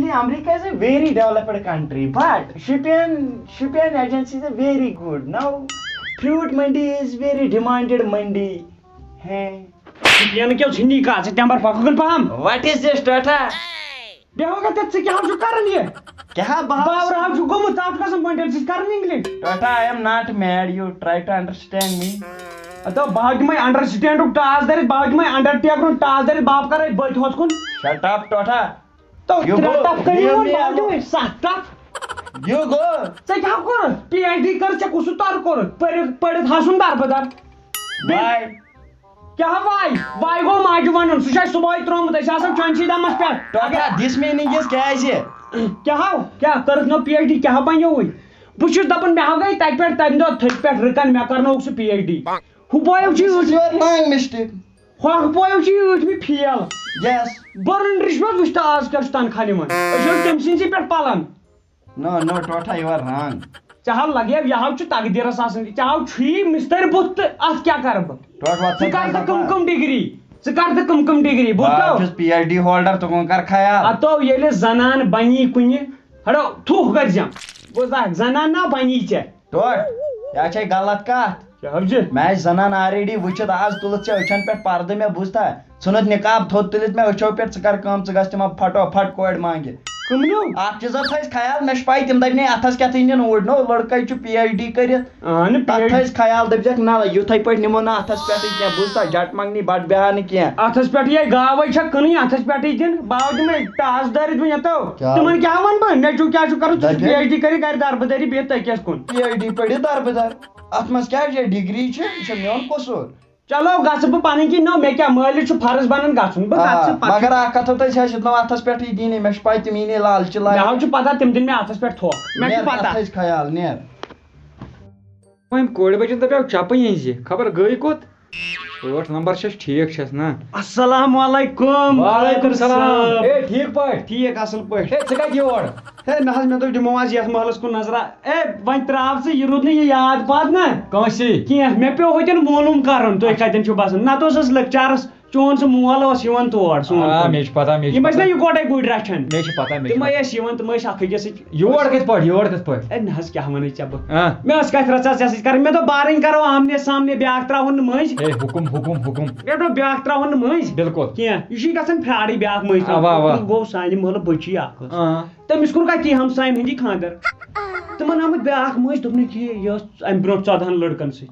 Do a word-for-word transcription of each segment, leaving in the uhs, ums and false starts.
America is a very developed country, but Shippian, Shippian agency is a very good. Now, fruit mandi is very demanded mandi. Hey. ینہٕ کیٛاہ ژھٕنی کتھ، ژٕ تمبر پکھ کُن پہم۔ What is this, ٹوٹھا؟ بیٚہو گا تتہِ، ژٕ کیٛاہ چھُکھ کران یہِ؟ کیٛاہ بہٕ ہاو؟ باورٕ ہاو چھُ گوٚمُت، ژٕ آٹھ قسم پٲٹھۍ ژٕ چھُکھ کران انگلش۔ ٹوٹھا, I am not mad. You try to understand me. ہتو بہٕ ہاو دِمے انڈرسٹینڈُک ٹاس دٲرِتھ، بہٕ ہاو دِمے انڈرٹیکرُک ٹاس دٲرِتھ، بہٕ ہاو کرے بٔتۍ ہۄتھ کُن۔ Shut up, ٹوٹھا. تو یہِ ترٛےٚ گوٚو، ٹپ کٔرِو یہِ وۄنۍ مےٚ باقٕے آو. وۄنۍ ستھ ٹپ۔ یہِ گوٚو. ژےٚ کیٛاہ کوٚرُتھ؟ پی ایچ ڈی کٔر ژےٚ، کُس تر کوٚرُتھ؟ پٔرِتھ پٔرِتھ ہسُن دربٕدر۔ Bye. کیٛاہ واے؟ واے گوٚو ماجہِ ونُن، سُہ چھُ اَسہِ صُبحٲے ترٛوومُت، أسۍ آسو چٲنسٕے دمس پٮ۪ٹھ۔ ٹوٹھا, this meaning is کیٛازِ؟ کیٛاہ ہو؟ کیٛاہ کٔرٕتھ نو پی ایچ ڈی؟ کیٛاہ بنیووُے؟ بہٕ چھُس دپان مےٚ ہا گٔے تتہِ پٮ۪ٹھ تمہِ دۄہ تھٔدۍ پٮ۪ٹھ رٕکن، مےٚ کرنووُکھ سُہ پی ایچ ڈی۔ ہُہ بویو چھُ This is یوٗت، your wrong mistake. ہۄکھ بویو چھُ یوٗت مےٚ فیل۔ Yes. بٔرٕن رِشوت وٕچھ تہٕ آز کیٛاہ چھُ تنخواہ نِوان؟ أسۍ ٲسۍ تٔمۍ سٕنٛدسٕے پٮ۪ٹھ plan. No, no, ٹوٹھا, you are wrong. ژےٚ ہا لگے، یہِ ہا چھُ تقدیٖرس آسان، ژےٚ ہا چھُے مِستٔرۍ بُتھ تہٕ اتھ کیٛاہ کرٕ بہٕ؟ ٹوٹھ وۄتھ ژٕ کر تہٕ کٕم کٕم ڈگری؟ ژٕ کر تہٕ کٕم کٕم ڈگری؟ بہٕ بہٕ تو چھُس پی ایچ ڈی ہولڈر، ژٕ کُن کر خیال. ہتو ییٚلہِ زنان بنی کُنہِ، ہڑو تھُکھ گٔژھۍ زٮ۪م۔ بوز اکھ، زنان نا بنی ژےٚ۔ ٹوٹھ, یہِ چھے غلط کتھ. کیٛاہ حظ چھِ؟ مےٚ آسہِ زنان already وٕچھِتھ، آز تُلُتھ ژےٚ أچھن پٮ۪ٹھ پردٕ، مےٚ بوٗزتھا؟ ژھٕنُتھ نقاب تھوٚد تُلِتھ مےٚ أچھو پٮ۪ٹھ، ژٕ کر کٲم، ژٕ گژھ تِمن پھٹو پھٹ کورِ مانگہِ. کٕمنو؟ اکھ چیٖزا تھٲیِس خیال، مےٚ چھِ پاے تِم دپہِ نے اتھس کیٛاہ تھٲے نِن اوٗرۍ، نو لڑکے چھُ پی ایچ ڈی کٔرِتھ. اہن پی تتھ ایچ ڈی۔ تھٲیِس خیال، دٔپۍ زٮ۪کھ نہ یُتھے پٲٹھۍ نِمو نہٕ اتھس پٮ۪ٹھٕے کینٛہہ، بوٗزتھا؟ جٹ منگنی بٹ بیہہ نہٕ کینٛہہ. اتھس پٮ۪ٹھ یہِ گاوے چھا کٕنٕنۍ، اتھس پٮ۪ٹھٕے دِن، باو دِمے ٹاس دٲرِتھ وۄنۍ یتو۔ کیٛاہ؟ تِمن کیٛاہ ونہٕ بہٕ؟ نیٚچو کیٛاہ چھُ کران؟ ژٕ چھُکھ دَپہِ۔ پی ایچ ڈی کٔرِتھ گرِ دربہٕ دٲری بِہِتھ تٔکیس کُن۔ پی ایچ ڈی پٔرِتھ دربٕدر، اتھ منٛز کیٛاہ چھےٚ ڈگری چھِ، یہِ چھُ میون قصوٗر. چلو گژھٕ بہٕ پنٕنۍ کِنۍ، نو مےٚ کیٛاہ، مٲلِس چھُ فرض بنان گژھُن، بہٕ آ، گژھٕ پتہٕ۔ مگر اکھ کتھ تھٲیِس یہِ نہٕ اتھس پٮ۪ٹھٕے دِنی، مےٚ چھِ پاے تِم یی نے لالچہِ مےٚ لالچہِ. ہاو چھُ پتہ تِم دِن مےٚ اتھس پٮ۪ٹھ تھوکھ، مےٚ چھُ نیر، پتہ۔ تتھ تھٲیِس خیال، نیر. وۄنۍ کورِ بچن دپیو چپٕنۍ ہٕنٛزِ، خبر گٔے کوٚت؟ ٲٹھ نمبر چھس ٹھیک چھس نا؟ السلام علیکم۔ وعلیکم السلام۔ صٲب۔ اے ٹھیک پٲٹھۍ؟ ٹھیک، اصل پٲٹھۍ۔ اے ژٕ کتہِ یور؟ ہے نہ حظ، مےٚ دوٚپ دِمو آز یتھ محلس کُن نظرا۔ اے وۄنۍ تراو ژٕ، یہِ روٗد نہٕ یہِ یاد پاد نہ کٲنٛسی؟ کینٛہہ، مےٚ پیوٚو ہوتٮ۪ن مولوٗم کرُن تُہۍ کتٮ۪ن چھِو بسان، نتہٕ اوس اَسہِ لیکچارس چون سُہ مول اوس یِوان تور سون آ پٲٹھۍ۔ مےٚ چھِ پتہ، مےٚ چھِ یِم ٲسۍ نہ پتہ۔ یِکوٹے گُرۍ رچھان۔ مےٚ چھِ پتہ، مےٚ چھِ تِم پتہ۔ ٲسۍ یِوان، تِم ٲسۍ اکھ أکِس سۭتۍ۔ یور کتہِ پٲٹھۍ، یور کتہِ پٲٹھۍ؟ اے نہ حظ، کیٛاہ ونے ژےٚ بہٕ؟ آ۔ مےٚ ٲس کتھ رژھا ژےٚ سۭتۍ کرٕنۍ، مےٚ دوٚپ بارٕنۍ کرو آمنے سامنے، بیاکھ تراوہون نہٕ مٔنٛزۍ۔ اے حُکُم، حُکُم، حُکُم۔ مےٚ دوٚپ بیاکھ تراوہون نہٕ مٔنٛزۍ۔ بِلکُل۔ کینٛہہ، یہِ چھُے گژھان پھراڑٕے بیاکھ مٔنٛزۍ تراوُن۔ اوا، اوا۔ گوٚو سانہِ محلہٕ بٔچی اکھ ٲس۔ آ۔ تٔمِس کوٚر کتہِ ہمساین ہٕنٛدی خانٛدر۔ تِمن آمٕتۍ بیاکھ مٔنٛزۍ، دوٚپنکھ، یہِ یہِ ٲس امہِ برونٛٹھ ژۄدہن لڑکن سۭتۍ۔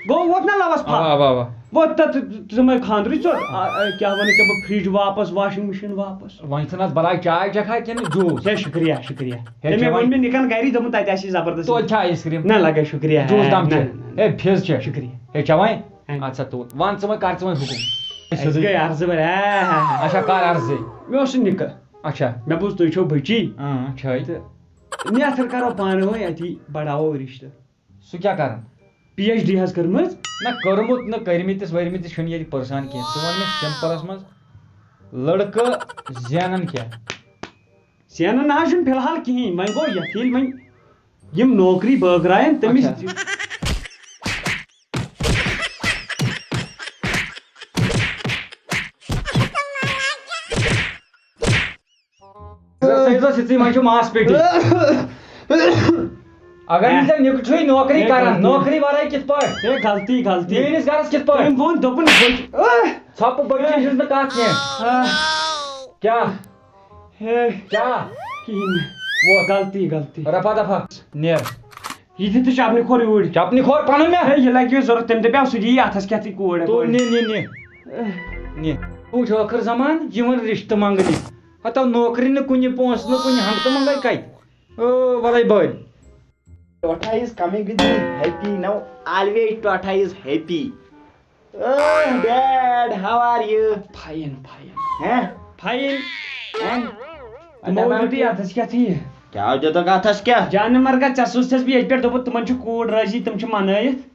گوٚو ووت نہ لوس اوا، پھل۔ اوا، اوا۔ ووت تتھ تِمے خانٛدرٕے ژوٚٹ۔ آ، آ، کیٛاہ ونہٕ ژےٚ بہٕ، فرج واپس، واشنگ مشین واپس۔ وۄنۍ ژھٕن حظ بلاے چاے چکھا کِنہٕ جوٗس؟ ہے شُکریہ، شُکریہ۔ ہے تٔمۍ چٮ۪وان۔ ووٚن مےٚ نِکن گری، دوٚپُن تتہِ آسی زبردست۔ توتہِ چھا آیس کریم؟ نہ لگے شُکریہ۔ جوٗس دم نہ، چھِ؟ نہ، نہ۔ ہے فرج چھِ؟ شُکریہ۔ ہے چٮ۪وان؟ ہے۔ اچھا تو وَن ژٕ وۄنۍ، کر ژٕ وۄنۍ حُکُم؟ اَسہِ گٔے عرضہٕ بٔرۍ۔ ہے، ہے، ہے۔ اچھا کر عرضے؟ مےٚ اوس نہٕ نِکہٕ۔ اچھا۔ مےٚ بوٗز تُہۍ چھِو بٔچی۔ اۭں چھٲے۔ تہٕ نیتھر کرو پانہٕ ؤنۍ اتی بڑاوو رشتہٕ۔ سُہ کیٛاہ کران؟ پی ایچ ڈی حظ کٔرمٕژ۔ نہ کٔرمٕژ نہٕ، کٔرمٕتِس ؤرمٕتِس چھُنہٕ ییٚتہِ پٔرسان کینٛہہ۔ ژٕ وَن مےٚ سمپلس منٛز لڑکہٕ زینان کیٛاہ؟ زینان نہ حظ چھُنہٕ فی الحال کِہیٖنۍ، وۄنۍ گوٚو یتھ ییٚلہِ وۄنۍ یِم نوکری بٲگراین تٔمِس۔ اچھا۔ ژٕ ہسا یُس ژٕ ژٕے وۄنۍ چھُ ماس پیٹی۔ اگر نہٕ ژےٚ نِکہٕ چھُے نوکری کران، نوکری ورٲے کِتھ پٲٹھۍ؟ ہے غلطی، غلطی۔ میٲنِس گرس کِتھ پٲٹھۍ؟ تٔمۍ ووٚن، دوٚپُن، بٔچ-، ژھۄپہٕ بٔچی ہٕنٛز نہٕ کتھ کینٛہہ۔ آہ، کیٛاہ؟ ہے، کیٛاہ؟ کِہیٖنۍ نہٕ۔ ووت۔ غلطی، غلطی۔ رفع دفع۔ نیر۔ یہِ تہِ تہٕ چپنہِ کھور یوٗرۍ۔ چپنہِ کھور پنُن مےٚ۔ ہے، یہِ لگہِ یہِ ضوٚرتھ، تٔمۍ دپیٛاو سُہ دِیہِ اَتھس کیٛاہ تہِ کوٗر۔ تُل نہِ، نہِ، نہِ۔ نہِ۔ وٕچھ ٲخٕر زمان یِوان رِشتہٕ منٛگنہِ۔ ہتو نوکری نہٕ کُنہِ، پونٛسہٕ نہٕ کُنہِ، ہنٛگتہٕ منٛگے کتہِ؟ او، وَلَے بٔلۍ۔ Tota is coming with me happy now. Always Tota is happy. Oh, dad, how are you? Fine, fine. Huh? Fine. Huh? تِمو ووٚن تہِ یَتَس کیٛاہ تھٕے؟ کیٛاہ دیُتُکھ اَتھَس کیٛاہ؟ جانہٕ مرگا، ژےٚ سوٗزتھَس بہٕ ییٚتہِ پٮ۪ٹھ، دوٚپُکھ تِمَن چھِ کوٗر رٲضی، تِم چھِ مَنٲیِتھ۔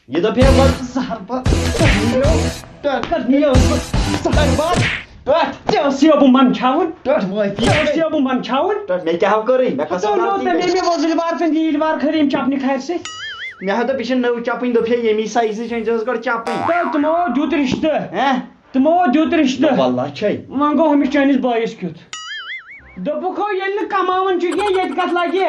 یہِ دوٚپ ہے گۄڈٕ ژٕ زہر پا-، کَر نِیَو بہٕ زہر باد؟ ٹۄٹھ، ژےٚ اوس یہِ بہٕ منٛدچھاوُن۔ ژےٚ اوس یہِ بہٕ منٛدچھاوُن۔ ٹۄٹھ، مےٚ کیٛاہ ہو کٔرٕے؟ مےٚ کَس ژےٚ اوٚنُتھ غلطی نہٕ گٔے؟ مےٚ مےٚ وۄزٕلۍ وار تہٕ نیٖلۍ وار خٲلی یِم چَپنہِ کھارِ سۭتۍ۔ مےٚ ہا دوٚپ یہِ چھِ نٔو چَپٕنۍ، دوٚپ ہے ییٚمی سایزٕچ أنۍ زیوس گۄڈٕ چَپٕنۍ۔ تہٕ تِمو دیُت رِشتہٕ۔ ہہ؟ تِمو دیُت رِشتہٕ۔ نہ واللہ چھے۔ وۄنۍ گوٚو ہُمِس چٲنِس بٲیِس کیُتھ۔ دوٚپُکھ ہو، ییٚلہِ نہٕ کماوان چھُ کینٛہہ، ییٚتہِ کتھ لگہِ؟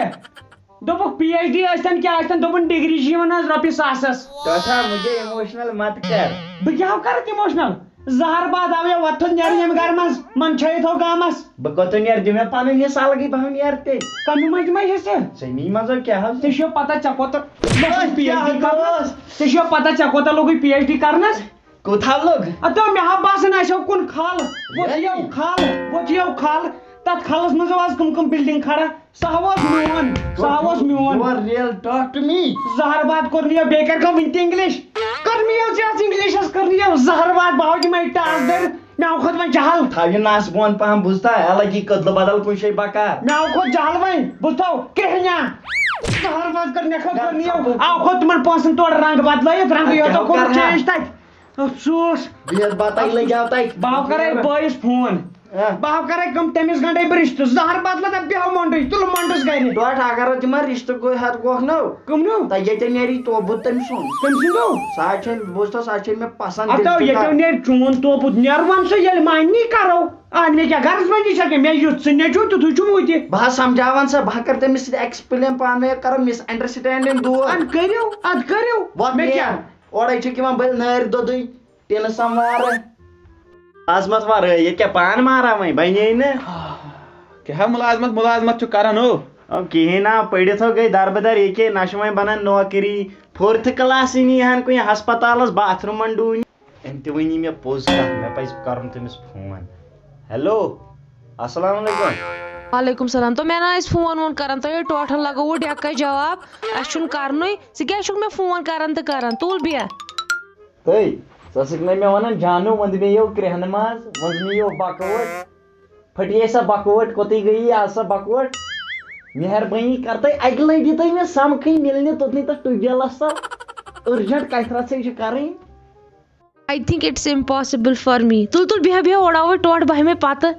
دوٚپُکھ، پی ایچ ڈی ٲسۍتن کیٛاہ ٲسۍتن، دوٚپُن، ڈگری چھِ یِوان حظ رۄپیہِ ساسس۔ ٹوٹھا، مجھے ایموشنل مت کر۔ بہٕ کیٛاہ ہو کرٕ تہِ ایموشنل؟ زہر باد آو یہِ وۄتھُن نیرُن ییٚمہِ گرٕ منٛز، من چھٲیِتھ ہو گامس۔ بہٕ کوٚت نیرٕ؟ دِ مےٚ پنٕنۍ حصہٕ الگٕے پہم نیرٕ تیٚلہِ۔ کمیُک منٛز دِمے حصہٕ؟ ژےٚ مے منٛز کیٛاہ حظ؟ ژےٚ چھُے پتہ ژےٚ کوٗتاہ لوٚگُے پی ایچ ڈی کرنس؟ ژےٚ چھُے پتہ ژےٚ کوٗتاہ لوٚگُے پی ایچ ڈی کرنس؟ کوٗتاہ لوٚگ؟ اتھ دوٚپ مےٚ ہا باسان آسہِ ہو کُن کھل، وۄتھ یو کھل، وۄتھ یو کھل، تتھ کھلس منٛز ٲس کم کم بلڈنگ کھڑا، سُہ ہا اوس میون، سُہ ہا اوس میون۔ You are real, talk to me. زہر باد کوٚر نہٕ یہِ، بیٚیہِ کر کم وٕنہِ تہِ انگلش؟ کٔر نہٕ یہِ ژےٚ اتھ انگلشس، کٔر نہٕ یہِ زہر باد، بہٕ ہاو یِمے ٹاس دٔرۍ، مےٚ ہاو کھوٚت وۄنۍ جہل۔ تھاو یہِ نس بۄن پہم، بوٗزتھا؟ الگ یہِ کٔدلہٕ بدل کُنہِ جایہِ بکار۔ مےٚ ہاو کھوٚت جہل وۄنۍ، بوٗزتھو؟ کرٛیٚہنیا۔ زہر باد کٔر مےٚ کھوٚت، کٔر نہٕ یہِ، آو کھوٚت تِمن پونٛسن تورٕ رنٛگ بدلٲیِتھ، رنٛگٕے یوت کوٚرُکھ چینج تتہِ۔ افسوس۔ بِہِتھ بتہٕ لٔگۍ آو تَتہِ۔ بہٕ ہاو کرے بٲیِس فون۔ ہاں۔ بہٕ ہاو کرے کم تٔمِس گنٛڈے بہٕ رِشتہٕ۔ زہر بدلہٕ دَپ بیٚہو مۄنٛڈٕے، تُلہٕ مۄنٛڈَس گرِ۔ ڈۄٹھ اگر تِمن رِشتہٕ گوٚو ہٮ۪تھ گوکھ نو۔ کٕمنو؟ تہٕ ییٚتہِ نیری توبہٕ تٔمۍ سُنٛد۔ کٔمۍ سُنٛد گوٚو؟ سُہ حظ چھُ أمۍ، بوٗزتھا، سُہ حظ چھُ أمۍ مےٚ پسنٛد، اَتھ دِل آو چھُ ییٚتٮ۪و کَتھ۔ نیرِ چون توبہٕ، نیرٕ وَن سا ییٚلہِ معنی کرو۔ آ، مےٚ کیٛاہ غرض منٛدی چھےٚ کینٛہہ؟ مےٚ یُتھ سُہ نیٚچوٗ تیُتھُے چھُم ہُہ تہِ۔ بہٕ حظ سمجھاوان سا، بہٕ ہا کرٕ تٔمِس سۭتۍ explain، پانہٕ ؤنۍ کرو misunderstanding دوٗر۔ اَدٕ کٔرِو، اَدٕ کٔرِو۔ وۄتھ مےٚ نیرِ۔ کیٛاہ؟ اورے چھِ یِوان بٔلۍ نٲرۍ دۄدٕے۔ ٹِنہٕ سموارٕ۔ ملازمت ورٲے ییٚتہِ کیٛاہ پان مارا وۄنۍ؟ بنے نہٕ۔ کیٛاہ ملازمت، ملازمت چھُ کران ہو؟ او کِہیٖنۍ نا، پٔرِتھ ہو گٔے دربٕدر ییٚکے، نہ چھُ وۄنۍ بنان نوکری۔ فورتھٕ کلاسٕے نی ہن کُنہِ ہسپتالس باتھ روٗمن ڈوٗنہِ۔ أمۍ تہِ ؤنی مےٚ پوٚز کتھ، مےٚ پزِ کرُن تٔمِس فون۔ ہیلو، السلام علیکم۔ وعلیکم السلام۔ تو مےٚ نا ٲسۍ فون وون کران، تۄہہِ ٹوٹھن لگووُ ڈٮ۪کے جواب، اَسہِ چھُنہٕ کرنُے، ژٕ کیٛازِ چھُکھ مےٚ فون کران تہٕ کران؟ تُل بیٚہہ۔ تٔے، ژٕ ٲسٕکھ نَے مےٚ وَنان، جانو، وۄنۍ دِمے یو کرٛیٚہنہٕ ماز، وۄنۍ دِمے یو بَکوٹ۔ پھٔٹیے سا بَکوٹ، کوٚتٕے گٔیی آز سا بَکوٹ؟ مہربٲنی کر تُہۍ اَکہِ لَٹہِ یہِ تُہۍ مےٚ سَمکھٕنۍ مِلنہِ توٚتنٕے تَتھ ٹُبیلَس تَل۔ أرجنٛٹ کَتھِ رَژھے چھِ کَرٕنۍ۔ I think it's impossible for me. تُل تُل بیٚہہ بیٚہہ، اوڑاوَے ٹوٹھ بَہہِ مےٚ پَتہٕ۔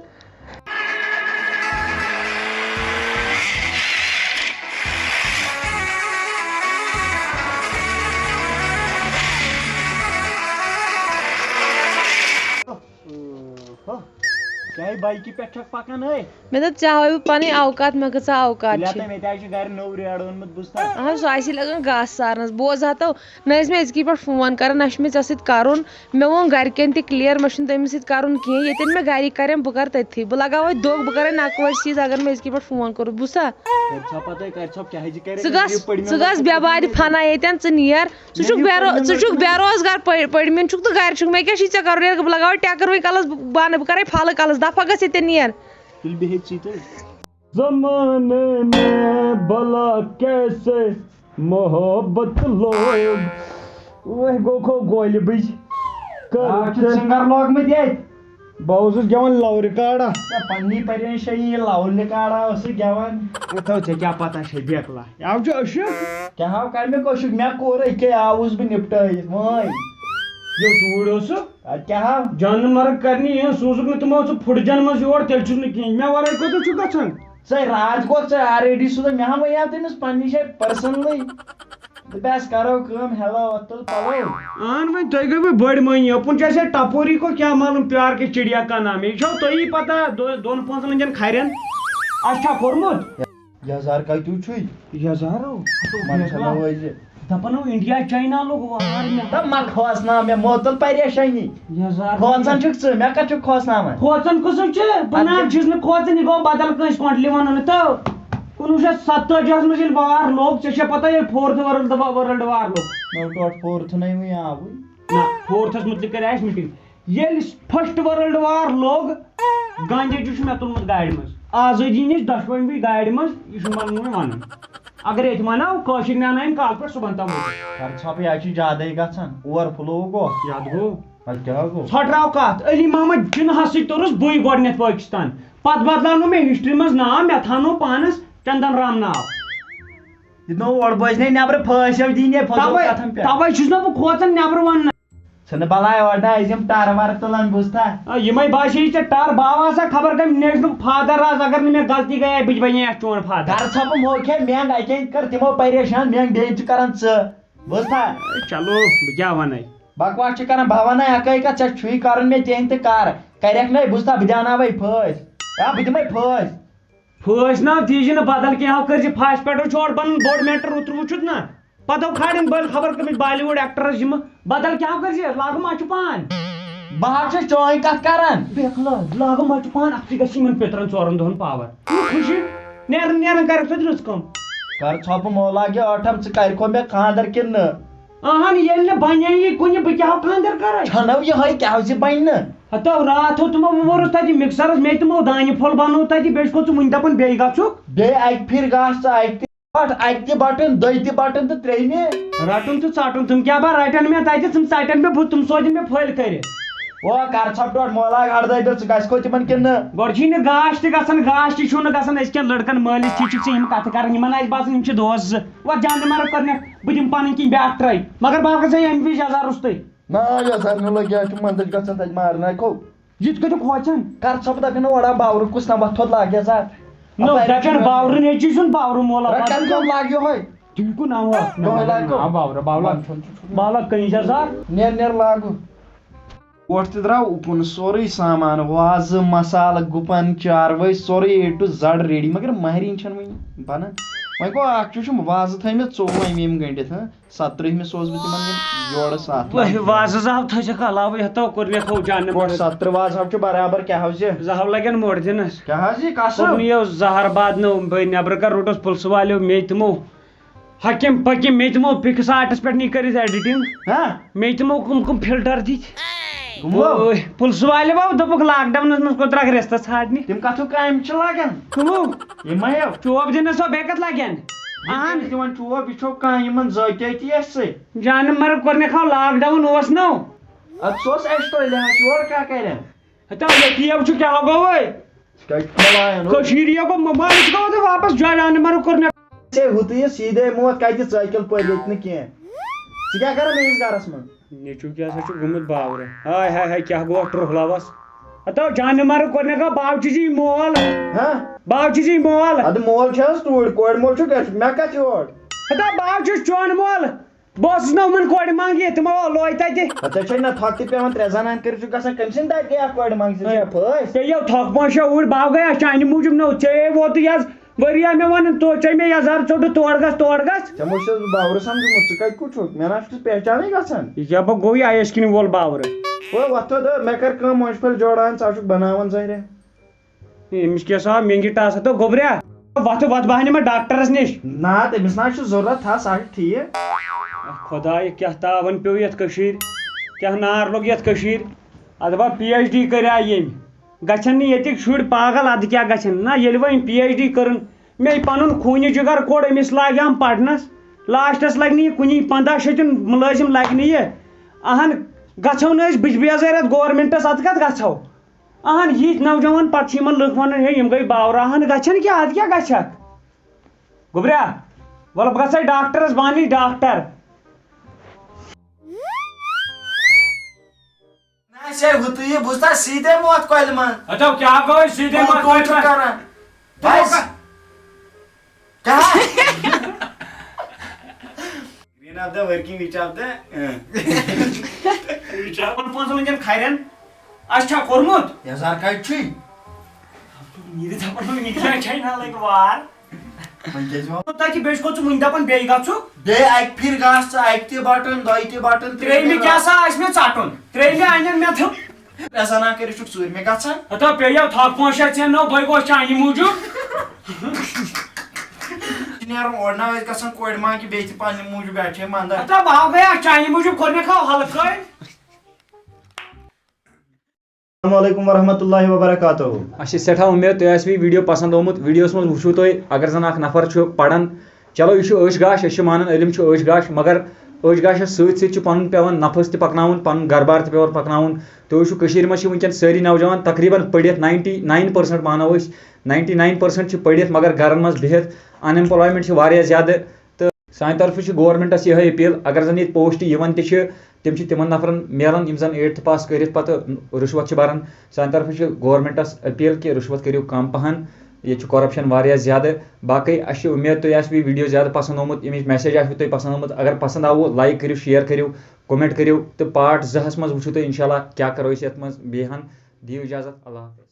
کیٛاہ بایکہِ پٮ۪ٹھ چھکھ پکان ہے؟ مےٚ دوٚپ، ژےٚ ہاوے بہٕ پنٕنۍ اوقات، مےٚ کۭژاہ اوقات چھِ۔ تیٚلہِ ہا مےٚ تہِ آسہِ گرِ نوٚو ریڈ اوٚنمُت، بوٗزتھا؟ اہن، سُہ آسی لگان گاسہٕ سارنس۔ بوز ہا تو، نہ ٲسۍ مےٚ أزکی پٮ۪ٹھ فون کران، نہ چھُ مےٚ ژےٚ سۭتۍ کرُن۔ مےٚ ووٚن گرِکٮ۪ن تہِ کلیر، مےٚ چھُنہٕ تٔمِس سۭتۍ کرُن کینٛہہ۔ ییٚتٮ۪ن مےٚ گرِکۍ کرن، بہٕ کرٕ تٔتھی۔ بہٕ لگاوے دۄگ، بہٕ کرے نقوٲرۍ چیٖز، اگر مےٚ أزکی پٮ۪ٹھ فون کوٚرُکھ، بوٗزتھا؟ کَرِ ژھۄپہ تُہۍ، کَرِ ژھۄپہ، کیٛاہ حظ یہِ کَرِ؟ ژٕ گژھ، یہِ پٔرۍ مےٚ ژٕ گژھ لَگہِ بٮ۪بارِ فنا ییٚتٮ۪ن، ژٕ نیر۔ ژٕ مےٚ چھُکھ یہِ بے رو-، پٔرۍ مےٚ ژٕ چھُکھ لَگہِ بے روزگار پٔرۍ-، پٔرۍ مِنۍ چھُکھ تہٕ گرِ چھُکھ۔ مےٚ کیٛاہ چھُے ژےٚ کَرُن؟ ییٚلہِ بہٕ لگاوٕ ٹٮ۪کٕر وۄنۍ کَلَس بانہٕ، بہٕ کَرَے پھَلہٕ کَلَس، دَفا گژھ ییٚتٮ۪ن نیر۔ تیٚلہِ بِہِتھ ژٕے تہٕ۔ زمانے میں بھلا کیسے محبت لوگ۔ وۄنۍ گوٚو کھو گولہِ بٕج۔ کر آ، چھِ ژٕ سِنگر لوگمُت ییٚتہِ۔ بہٕ اوسُس گٮ۪وان لو ریکارڈا۔ ژےٚ پننی پریشٲنی، یہِ لو ریکارڈا ٲسٕکھ گٮ۪وان۔ تھو، ژےٚ کیٛاہ پتہ چھے بیکلا؟ یہِ آو چھُ عشق۔ کیٛاہ آو کَمیُک عشق؟ مےٚ کوٚر أکے، آوُس بہٕ نِپٹٲیِتھ وٲنۍ۔ یہِ ژوٗر اوسُکھ؟ اَدٕ کیٛاہ آو؟ جانہٕ مرگ کرنہِ یِہٕنٛز سوٗزُکھ نہٕ تِمو، ژٕ پھُٹ جنمس یور، تیٚلہِ چھُس نہٕ کِہیٖنۍ۔ مےٚ ورٲے کوٚت چھُ گژھان؟ ژٕ راتھ گوٚو ژٕ already سوٗزُکھ، مےٚ ہا وَنیٛاو تٔمِس پننہِ جایہِ personally۔ دوٚپمَس، کرو کٲم، ہیلو، اَتھ تُل پَلو۔ اہن وۄنۍ، تُہۍ گٔیوٕ بٔڑۍ مٔہنی، یوکُن چھُ اَسہِ ٹپوری کو کیا معلوم پیار کے چڑیا کا نام ہے۔ یہِ چھو تۄہی پتہ، دو-، دۄن پانٛژن ہٕنٛدٮ۪ن کھرٮ۪ن۔ اَسہِ چھا کوٚرمُت؟ یزار کتیُو چھُے؟ یزارو؟ من چھُ نہٕ وٲزِ۔ دپان اوس انڈیا چاینا لوگ وار مےٚ۔ تہٕ مہ کھوژناو مےٚ، مو تُل پریشٲنی۔ یزار۔ کھوژان چھُکھ ژٕ، مےٚ کتھ چھُکھ کھوژناوان؟ کھوژان کُسُے چھُ؟ بہٕ نہ حظ چھُس نہٕ کھوژان، یہِ گوٚو بدل کٲنٛسہِ کۄنٛڈلہِ ونُن۔ تہٕ کُنوُہ شیٚتھ ستتٲجی ہس منٛز ییٚلہِ وار لوٚگ، ژےٚ چھےٚ پتہ ییٚلہِ فورتھ ورلڈ وا-، ورلڈ وار لوٚگ؟ نو ٹوٹھ فورتھ نَے وٕنہِ آوٕے۔ نہ، فورتھس مُتعلق کرے اَسہِ میٖٹِنٛگ۔ ییٚلہِ فرسٹ ورلڈ وار لوٚگ، گاندھی جی چھُ مےٚ تُلمُت گاڑِ منٛز۔ آزٲدی نِش دۄشوٕنی گاڑِ منٛز، یہِ چھُ وَنُن وۄنۍ وَنُن۔ اگر ییٚتہِ وَنو، کٲشِر نیٛاونٲیِن کالہٕ پٮ۪ٹھ صُبحن تام۔ کَر ژھۄپہٕ، یہِ چھُ زیادَے گژھان۔ اوٚوَر فٕلو گوٚو۔ زیادٕ گوٚو۔ اَدٕ کیٛاہ گوٚو؟ ژھۄٹراو کَتھ، علی محمد جِناہَس سۭتۍ توٚرُس بٕے گۄڈٕنٮ۪تھ پٲکِستان۔ پَتہٕ بدلاونو مےٚ ہسٹری منٛز ناو، مےٚ تھاونو پانَس چندن رام ناو۔ یہِ نوٚو اورٕ بوزنے نٮ۪برٕ پھٲسۍ ہیو دِنہِ فضوٗل توے، کتھن پٮ۪ٹھ۔ توے چھُس نہ بہٕ کھوژان نٮ۪برٕ وننس۔ ژھٕنہٕ بلاے اورٕ نہ أزۍ یِم ٹارٕ وارٕ تُلان بوٗزتھا۔ آ، یِمے باسے ژےٚ ٹار، باو آسا خبر کم نیکسٹ فادر آز، اگر نہٕ مےٚ غلطی گٔیے، بہٕ تہِ بنے یتھ چون فادر۔ گرٕ ژھۄپہٕ موقع مینگ اکہِ کرٕ تِمو پریشان، مینگ بیٚیہِ چھِ کران ژٕ بوٗزتھا۔ اے چلو، بہٕ کیٛاہ ونے۔ بکواس چھِ کران، بہٕ ونے اکٲے کتھ، ژےٚ چھُے کرُن مےٚ تہِ تہِ کر، کرکھ نے بوٗزتھا، بہٕ دیاناوے پھٲسۍ۔ آ، بہٕ دِمے پھٲسۍ۔ پھٲسۍ ناو دیٖزِ نہٕ بدل کینٛہہ، ہاو کٔرۍ زِ پھاسہِ پٮ۪ٹھ چھور بنان بوٚڑ میٹر اوترٕ وٕچھُتھ نہ۔ پتہٕ ہاو کھالن بٔلۍ خبر کٔمِس بالی وُڈ ایکٹرس یِم۔ بدل کیٛاہ ہاو کٔرۍ زِ، لاگہٕ ماچھِ پان۔ بہٕ ہاو چھُس چٲنۍ کتھ کران۔ بیکلا، لاگہٕ ماچھِ پان، اتھ تہِ گژھِ یِمن پِترن ژورن دۄہن پاور۔ خوشی، نیرن نیرن کرکھ ژٕ تہِ رٕژ کٲم۔ کر ژھۄپہٕ مولا گہِ ٲٹھم، ژٕ کرِ کھو مےٚ خاندر کِنہٕ نہٕ؟ اہن، ییٚلہِ نہٕ بنے یہِ کُنہِ، بہٕ کیٛاہ ہاو خاندر کرے؟ چھنو یِہوٚے کیٛاہ زِ بنہِ نہٕ؟ ہتو راتھ ہو تِمو ووٚرُس تتہِ مکسرس، مے تِمو دانہِ پھوٚل بنوو تتہِ، بیٚیہِ چھُکھ ژٕ وُنہِ دپان بیٚیہِ گژھُکھ؟ بیٚیہِ اکہِ پھِرِ گژھ ژٕ اکہِ تہِ بٹ-، اکہِ تہِ بٹن، دۄیہِ تہِ بٹن تہٕ ترٛیٚیمہِ۔ رٹُن تہٕ ژٹُن، تِم کیٛاہ با رٹن مےٚ تتہِ، تِم ژٹن مےٚ بہٕ، تِم سوزن مےٚ پھٔلۍ کٔرِتھ۔ او کر ژھۄپہٕ ٹوٹھ مولا گڑھ دٲبِل، ژٕ گژھِ کھو تِمن کِنہٕ نہٕ؟ گۄڈٕ چھُے نہٕ گاش تہِ گژھان، گاش تہِ چھُو نہٕ گژھان، أزکٮ۪ن لڑکن مٲلِس تھی چھُکھ ژٕ یِم کتھٕ کران، یِمن آسہِ باسان یِم چھِ دوس زٕ۔ وۄتھ جان نمبر کۄرنکھ، بہٕ دِمہٕ پنٕنۍ کِنۍ بیٛاکھ ٹراے، مگر بہٕ ہا گژھٕ أمۍ وِزِ یزار روٚستُے۔ نہ، یزار نہٕ لگہِ، اَتھ چھُ منٛدچھ گژھان تتہِ مارناے کھو۔ یہِ تہِ کتیُک وۄژن؟ کر ژھۄپہٕ دپکھ نہٕ اورا باورٕ کُس تام وۄتھوت لاگہِ یزار۔ نو، اپٲرۍ دپن چھُ باورٕ نیچی سُنٛد باورٕ مولا۔ رٹن کم لاگہِ یہوے۔ تُہۍ کُن ناو اکھ۔ یہوے لاگہِ کم۔ آ، باورٕ، باولک۔ باولک کٔنۍ چھا سُہ؟ باولک کٔنۍ چھا سر؟ نیر نیر لاگو۔ اوٚٹھ تہِ درٛاو اُکُن، سورُے سامان، وازٕ، مسالہٕ، گُپن، چاروٲے، سورُے A to Z ready، مگر مہرِنۍ چھَنہٕ وٕنہِ بنان۔ وۄنۍ گوٚو اکھ چیٖز چھُم، وازٕ تھٲے مےٚ ژوٚوُہ أمۍ أمۍ گٔنٛڈِتھ، ہاں؟ سترٕہمہِ سوز بہٕ تِمن یِم جوڑٕ ستھ وہہِ لچھ۔ وازٕ زٕ ہتھ تھٲے ژےٚ علاوٕ، یتھ تو کوٚر مےٚ تھوٚو جانہٕ کوٚر مگر۔ سترٕہ وازٕ ہتھ چھُ برابر، کیٛاہ حظ یہِ؟ زٕ ہتھ لگن موٚٹ دِنس۔ کیٛاہ حظ یہِ کسر؟ کوٚر مےٚ یہِ زہر باد نہٕ بہٕ نیبرٕ کر روٚٹُس پُلسہٕ والیو مے تِمو۔ حکیم پکیم مے تِمو پِکس آرٹس پٮ۪ٹھ نی کٔرِتھ ایڈیٹنگ۔ ہاں؟ مے تِمو کٕم کٕم فلٹر دِتۍ۔ کٕمو؟ اوے، پُلسہٕ والہِ باو دوٚپُکھ لاک ڈاونس منٛز کوٚت درٛاکھ رٮ۪ستس ژھانڈنہِ۔ تِم کتھُک کامہِ چھِ لگان؟ کٕمو؟ یِمے ہو۔ چوب دِنس ہو بیٚیہِ کتھ لگن؟ اہن۔ تِمن چوب، یہِ چھو کانٛہہ یِمن ذٲتی ذٲتی اَسہِ سۭتۍ۔ جانہٕ مرگ کوٚر مےٚ کھاو لاک ڈاوُن اوس نو۔ ادٕ سُہ اوس اَسہِ تۄہہِ لحاظ، یورٕ کیٛاہ کرن؟ ہتا یتیٖم چھُ کیٛاہ گوٚو وۄنۍ؟ کٔشیٖرِ یہِ گوٚو مُمبئی چھُ گوٚمُت واپس جانہٕ مرگ کوٚر مےٚ۔ ژےٚ ہُتُے یہِ سیٖدے موت کتہِ ژٲکِل پٲٹھۍ ییٚتہِ نہٕ کینٛہہ۔ ژٕ کیٛاہ کران میٲنِس گرس منٛز؟ نیٚچوٗ کیٛاہ سا چھُ گوٚمُت باورٕ؟ ہاے ہاے ہاے، کیٛاہ گوٚو اَتھ ٹرٛوہلاوَس؟ ہتو جانہٕ مرگ کوٚر مےٚ گوٚو باو چھُ جی مول۔ ہاں؟ باو چھُ جی مول۔ ادٕ مول چھُ حظ توٗرۍ، کورِ مول چھُ گرِ، مےٚ کتہِ یور؟ ہتو باو چھُ چون مول۔ بہٕ اوسُس نہ یِمن کورِ منٛگہِ، تِمو لوے تتہِ۔ ہتا چھے نہ تھۄکھ تہِ پٮ۪وان، ترٛےٚ زنان کٔرِتھ چھُ گژھان، کٔمۍ سٕنٛدِ دادِ گٔیہ کورِ منٛگہِ، ژےٚ چھےٚ پھٲسۍ؟ ژےٚ یو تھۄکھ پانٛژھ شےٚ اوٗرۍ، باو گٔیہ چانہِ موٗجوٗب نو، ژےٚ ووتُے یز ؤریا مےٚ ونان، تو ژےٚ مےٚ یزار ژوٚٹُتھ، تورٕ گژھ، تورٕ گژھ۔ ژےٚ ما چھُس بہٕ باورٕ سمجھمُت، ژٕ کتہِ کُٹھُکھ؟ مےٚ نہ چھُس پہچانٕے گژھان۔ یہِ کیٛاہ بہٕ گوٚو یہِ آیس کرٛیٖم وول باورٕ؟ او وۄتھو دٕ، مےٚ کر کٲم، مۄنٛجہِ پھٔلۍ جوڑان، ژٕ ہا چھُکھ بناوان زہریا۔ أمِس کیٛاہ سا مینگی ٹاس ہتو گوٚبریا؟ وۄتھٕ وۄتھٕ بہٕ ہا نِمہٕ ڈاکٹرس نِش۔ نہ، تٔمِس نہ حظ چھُ ضروٗرت، تھا، سُہ حظ چھُ ٹھیٖک۔ خۄداے، کیٛاہ تاوَن پیوٚو یَتھ کٔشیٖرِ، کیٛاہ نار لوٚگ یَتھ کٔشیٖرِ۔ اَدٕ با پی ایچ ڈی کٔرِا ییٚمۍ۔ گژھن نہٕ ییٚتِکۍ شُرۍ پاگل، اَدٕ کیٛاہ گژھن؟ نہ، ییٚلہِ وۄنۍ أمۍ پی ایچ ڈی کٔرٕن، مے پَنُن خوٗنہِ جِگر کوٚڑ، أمِس لاگہِ ہم پَرنَس، لاسٹَس لَگہِ نہٕ یہِ کُنی، پنٛداہ شیٚتٮ۪ن مُلٲزِم لَگہِ نہٕ یہِ۔ اَہَن، گژھو نہٕ أسۍ بِجبیزٲرۍ اَتھ گورمٮ۪نٛٹَس، اَتھ کَتھ گژھو؟ اہن، یِتھۍ نوجوان پتہٕ چھِ یِمن لُکھ ونان، ہے، یِم گٔے باورٕ۔ اہن، گژھن کیٛاہ؟ ادٕ کیٛاہ گژھکھ؟ گوٚبریا، وَلہٕ بہٕ گژھے ڈاکٹرس، بہٕ اَنہٕ یہِ ڈاکٹر۔ نہ، ژےٚ ہُتُے یہِ، بوٗزتھا، سیٖدے موت کۄلہِ منٛز۔ ہتو، کیٛاہ گوٚو سیٖدے موت کۄلہِ منٛز؟ کران۔ بس۔ کیٛاہ؟ Green of the working, which of the, اۭں۔ یہِ چھُ یِمن پانٛژن لٔنٛگٮ۪ن کھرٮ۪ن۔ اَسہِ چھا کوٚرمُت؟ یزار کَتہِ چھُے؟ نیٖرِتھ دَپان، وۄنۍ یہِ کیٛاہ چھَے نالٕے وار؟ وۄنۍ کیٛازِ وَن؟ تَتہِ بیٚیہِ چھُکھ ژٕ وٕنہِ دَپان بیٚیہِ گژھُکھ؟ بیٚیہِ اَکہِ پھِرِ گژھ ژٕ، اَکہِ تہِ بَٹُن، دۄیہِ تہِ بَٹُن، ترٛیٚیہِ ترٛیٚیِمہِ پھِرِ کیٛاہ گژھ۔ سا آسہِ مےٚ ژَٹُن؟ ترٛیٚیِمہِ اَنن مےٚ تھُم۔ پرٛٮ۪زَنا کٔرِتھ چھُکھ ژوٗرمہِ گژھان۔ ہَتو پیٚیو تھپھ پانٛژھ شےٚ ژےٚ نو، بٔے گوس چانہِ موٗجوٗب۔ نیرُن اورٕ نہ ٲسۍ گژھان کورِ منٛگہِ بیٚیہِ تہِ پننہِ موٗجوٗب، اَتہِ چھے منٛدر۔ ہتا بہٕ ہاو گٔیاس چانہِ موٗجوٗب، کوٚر مےٚ کھاو ہلکٲے۔ السلام علیکم ورحمۃ اللہ وبرکاتہ۔ اَسہِ چھِ سٮ۪ٹھاہ اُمید تۄہہِ آسہِ یہِ ویٖڈیو پسنٛد آمُت۔ ویٖڈیوَس منٛز وٕچھِو تُہۍ، اگر زَن اکھ نفر چھُ پران، چلو، یہِ چھُ أچھ گاش، أسۍ چھِ مانان علم چھُ أچھ گاش، مگر أچھ گاشَس سۭتۍ سۭتۍ چھُ پَنُن پٮ۪وان نفس تہِ پَکناوُن، پَنُن گرٕ بار تہِ پٮ۪وان پَکناوُن۔ تُہۍ وٕچھِو، کٔشیٖرِ منٛز چھِ وٕنکٮ۪ن سٲری نوجوان تقریباً پٔرِتھ، ninety nine percent مانو أسۍ، ninety nine percent چھِ پٔرِتھ مگر گرن منٛز بِہِتھ۔ Unemployment چھِ واریاہ زیادٕ۔ تہٕ سانہِ طرفہٕ چھِ گورمنٹس یِہے اپیل، اگر زن ییٚتہِ پوسٹ یِوان تہِ چھِ، تِم چھِ تِمن نفرن میلان یِم زن eighth pass کٔرِتھ پتہٕ رُشوت چھِ بران۔ سانہِ طرفہٕ چھِ گورمنٹس اپیل کہِ رُشوت کٔرِو کم پہن، ییٚتہِ چھُ corruption واریاہ زیادٕ۔ باقٕے اَسہِ چھِ اُمید تُہۍ آسہِ یہِ ویٖڈیو زیادٕ پسنٛد آمُت، اَمِچ message آسہِ تۄہہِ پسنٛد آمُت۔ اگر پسنٛد آوٕ، like کٔرِو، share کٔرِو، comment کٔرِو، تہٕ part زٕ ہَس منٛز وٕچھِو تُہۍ انشاءاللہ کیٛاہ کرو أسۍ یَتھ منٛز بیٚیہِ ہن۔ دِیِو اجازت، اللہ حافظ۔